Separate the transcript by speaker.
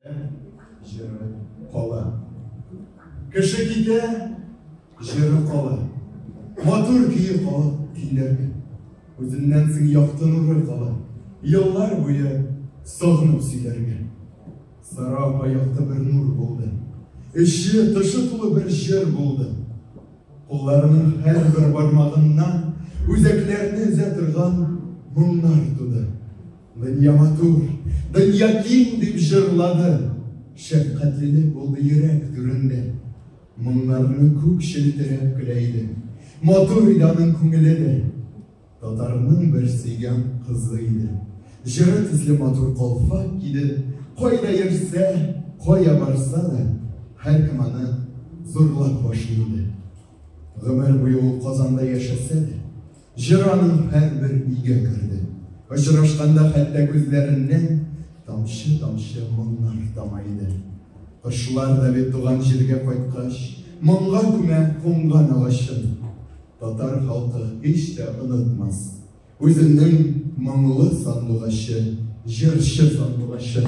Speaker 1: Җыры кала. Кеше китә, җыры кала. Матур көе кала көйләргә. Үзеннән соң якты нуры кала. Еллар буе сагынып сөйләргә. Сара апа якты бер нур булды. Эче, тышы тулы бер җыр булды. Кулларының һәрбер бармагыннан үзәкләрне өзә торган моңнар туды. Дөнья матур, дөнья киң дип җырлады. Шәфкатьлелек булды йөрәк түрендә. Моңнарны күк челтерәп көлә иде. Матур иде аның күңеле дә. Татарның бер сөйгән кызы иде. Җыры төсле матур калфак киде. Кайда йөрсә, кая барса да, һәркем аны зурлап башлый иде. Гомер буе ул Казанда яшәсә дә, Җыр аның һәрбер өйгә керде. Очрашканда хәтта күзләреннән тамчы-тамчы моңнар тама иде. Кошлар да бит туган җиргә кайткач, моңга күмә кунган агачын. Татар халкы һич тә онытмас үзенең моңлы сандугачы, җырчы сандугачын.